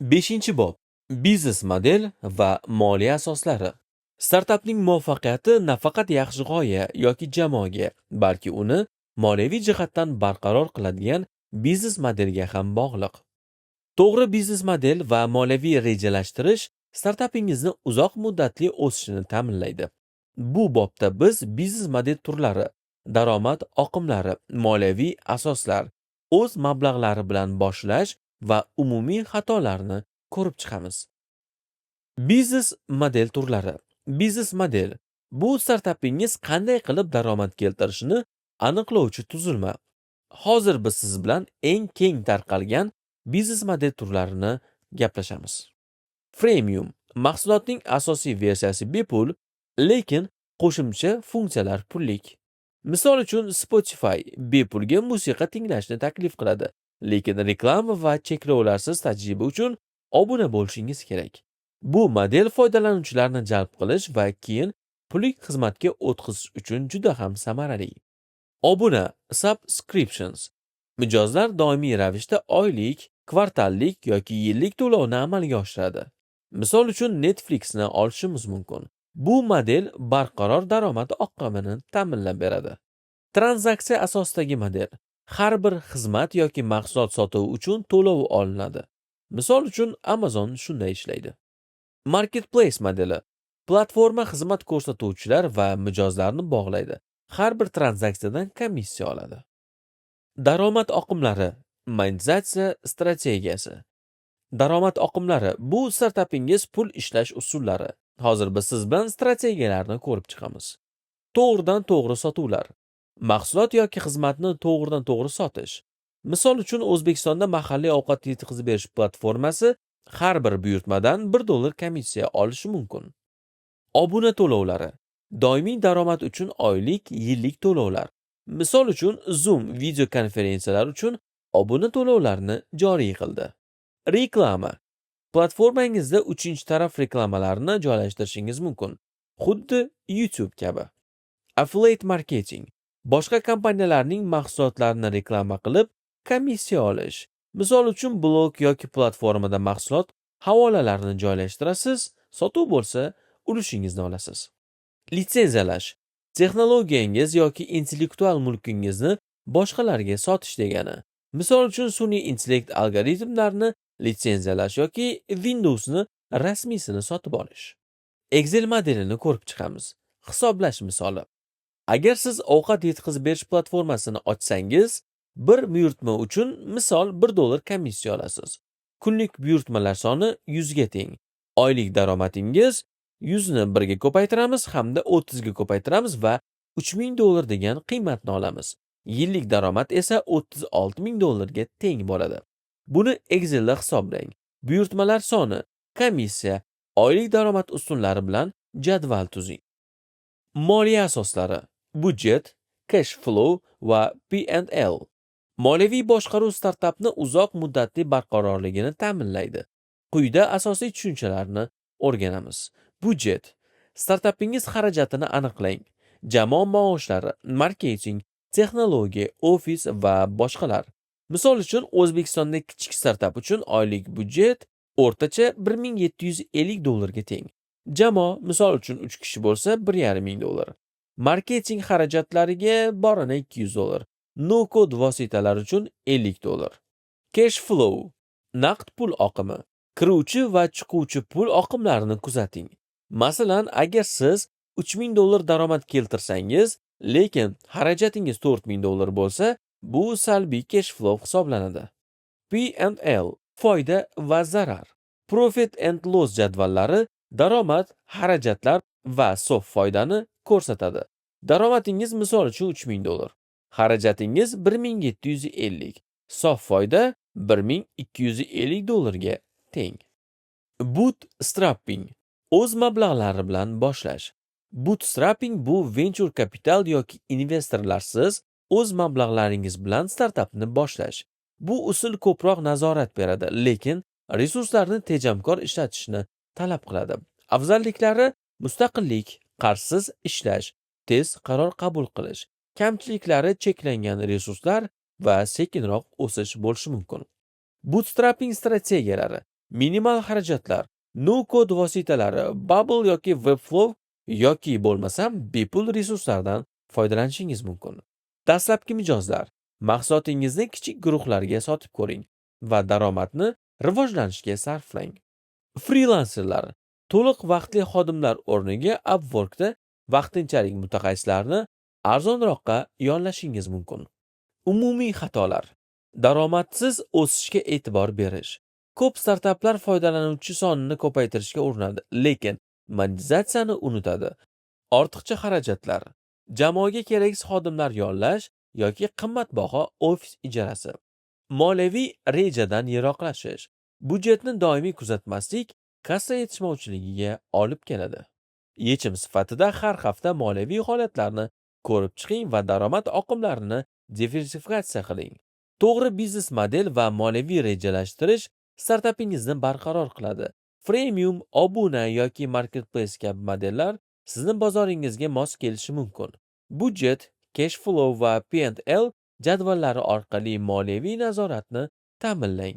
5-bob. Biznes model va moliya asoslari. Startapning muvaffaqiyati nafaqat yaxshi g'oya yoki jamoaga, balki uni moliyaviy jihatdan barqaror qiladigan biznes modelga ham bog'liq. To'g'ri biznes model va moliyaviy rejalashtirish startapingizni uzoq muddatli o'sishini ta'minlaydi. Bu bobda biz biznes model turlari, daromad oqimlari, moliyaviy asoslar, o'z mablag'lari bilan boshlash va umumiy xatolarni ko'rib chiqamiz. Biznes model turlari. Biznes model bu startapingiz qanday qilib daromad keltirishini aniqlovchi tuzilma. Hozir biz siz bilan eng keng tarqalgan biznes model turlarini gaplashamiz. Freemium: mahsulotning asosiy versiyasi bepul, lekin qo'shimcha funksiyalar pullik. Misol uchun, Spotify bepulga musiqa tinglashni taklif qiladi, lekin reklama va cheklovlarsiz tajriba uchun obuna bo'lishingiz kerak. Bu model foydalanuvchilarni jalb qilish va keyin pullik xizmatga o'tkazish uchun juda ham samarali. Obuna, subscriptions: mijozlar doimiy ravishda oylik, kvartallik yoki yillik to'lovni amalga oshiradi. Misol uchun, Netflixni olishimiz mumkin. Bu model barqaror daromad oqimini ta'minlab beradi. Tranzaksiya asosidagi model: har bir xizmat yoki mahsulot sotuvi uchun to'lov olinadi. Misol uchun, Amazon shunday ishlaydi. Marketplace modeli: platforma xizmat ko'rsatuvchilar va mijozlarni bog'laydi. Har bir tranzaksiyadan komissiya oladi. Daromad oqimlari, monetizatsiya strategiyasi. Daromad oqimlari bu startapingiz pul ishlash usullari. Hozir biz siz bilan strategiyalarni ko'rib chiqamiz. To'g'ridan to'g'ri sotuvlar. Mahsulot yoki xizmatni to'g'ridan to'g'ri sotish. Misol uchun, O'zbekistonda mahalliy ovqat yetkazib berish platformasi har bir buyurtmadan 1 dollar komissiya olishi mumkin. Obuna to'lovlari. Doimiy daromad uchun oylik, yillik to'lovlar. Misol uchun, Zoom video konferensiyalar uchun obuna to'lovlarini joriy qildi. Reklama. Platformangizda uchinchi taraf reklamalarini joylashtirishingiz mumkin. Xuddi YouTube kabi. Affiliate marketing. Boshqa kompaniyalarning mahsulotlarini reklama qilib, komissiya olish. Misol uchun, blog yoki platformada mahsulot havolalarini joylashtirasiz, sotuv bo'lsa, ulushingizni olasiz. Litsenziyalash. Texnologiyangiz yoki intellektual mulkingizni boshqalarga sotish degani. Misol uchun, sun'iy intellekt algoritmlarini litsenziyalash yoki Windowsni rasmiysini sotib olish. Excel modelini ko'rib chiqamiz. Hisoblash misoli. Agar siz ovqat yetkazib berish platformasini ochsangiz, bir buyurtma uchun, misol, 1 dollar komissiya olasiz. Kunlik buyurtmalar soni 100 ga teng. Oylik daromadingiz 100 ni 1 ga ko'paytiramiz hamda 30 ga ko'paytiramiz va 3000 dollar degan qiymatni olamiz. Yillik daromad esa 36 000 dollarga teng bo'ladi. Buni Excelda hisoblang. Buyurtmalar soni, komissiya, oylik daromad ustunlari bilan jadval tuzing. Moliya asoslari: budjet, cash flow va P&L. Moliyaviy boshqaruv startapni uzoq muddatli barqarorligini ta'minlaydi. Quyida asosiy tushunchalarni o'rganamiz. Budjet. Startapingiz xarajatini aniqlang. Jamoa maoshlari, marketing, texnologiya, ofis va boshqalar. Misol uchun, O'zbekistonda kichik startap uchun oylik budjet o'rtacha 1750 dollarga teng. Jamoa, misol uchun, 3 kishi bo'lsa, 1500 dollar. Marketing xarajatlariga borini 200 dollar. No code vositalar uchun 50 dollar. Cash flow, naqd pul oqimi. Kiruvchi va chiquvchi pul oqimlarini kuzating. Masalan, agar siz 3000 dollar daromad keltirsangiz, lekin xarajatingiz 4000 dollar bo'lsa, bu salbiy cash flow hisoblanadi. P&L, foyda va zarar. Profit and loss jadvallari daromad, xarajatlar va sof foydani ko'rsatadi. Daromadingiz, misol uchun, 3000 dollar. Xarajatingiz 1750. Sof foyda 1250 dollarga teng. Bootstrapping: o'z mablag'lari bilan boshlash. Bootstrapping bu venture capital yoki investorlarsiz o'z mablag'laringiz bilan startapni boshlash. Bu usul ko'proq nazorat beradi, lekin resurslarni tejamkor ishlatishni talab qiladi. Afzalliklari: mustaqillik, qarzsiz ishlash, tez qaror qabul qilish. Kamchiliklari: cheklangan resurslar va sekinroq o'sish bo'lishi mumkin. Bootstrapping strategiyalari: Minimal xarajatlar: no-code vositalari, Bubble yoki Webflow yoki bo'lmasam bepul resurslardan foydalanishingiz mumkin. Dastlabki mijozlar: mahsulotingizni kichik guruhlarga sotib ko'ring va daromadni rivojlanishga sarflang. Frilanserlar: to'liq vaqtli xodimlar o'rniga Upworkda vaqtinchalik mutaxassislarni arzonroqqa yollashingiz mumkin. Umumiy xatolar: daromadsiz o'sishga e'tibor berish. Ko'p startaplar foydalanuvchi sonini ko'paytirishga urinadi, lekin monetizatsiyani unutadi. Ortiqcha xarajatlar: jamoaga keraksiz xodimlar yollash yoki qimmatbaho ofis ijarasi. Moliyaviy rejadan yiroqlashish. Byudjetni doimiy kuzatmaslik kassa yetishmovchiligiga olib keladi. Yechim sifatida har hafta moliyaviy holatlarni ko'rib chiqing va daromad oqimlarini diversifikatsiya qiling. To'g'ri biznes model va moliyaviy rejalashtirish startapingizni barqaror qiladi. Freemium, obuna yoki marketplace kabi modellar sizni bozoringizga mos kelishi mumkin. Budjet, cash flow va P&L jadvallari orqali moliyaviy nazoratni ta'minlang.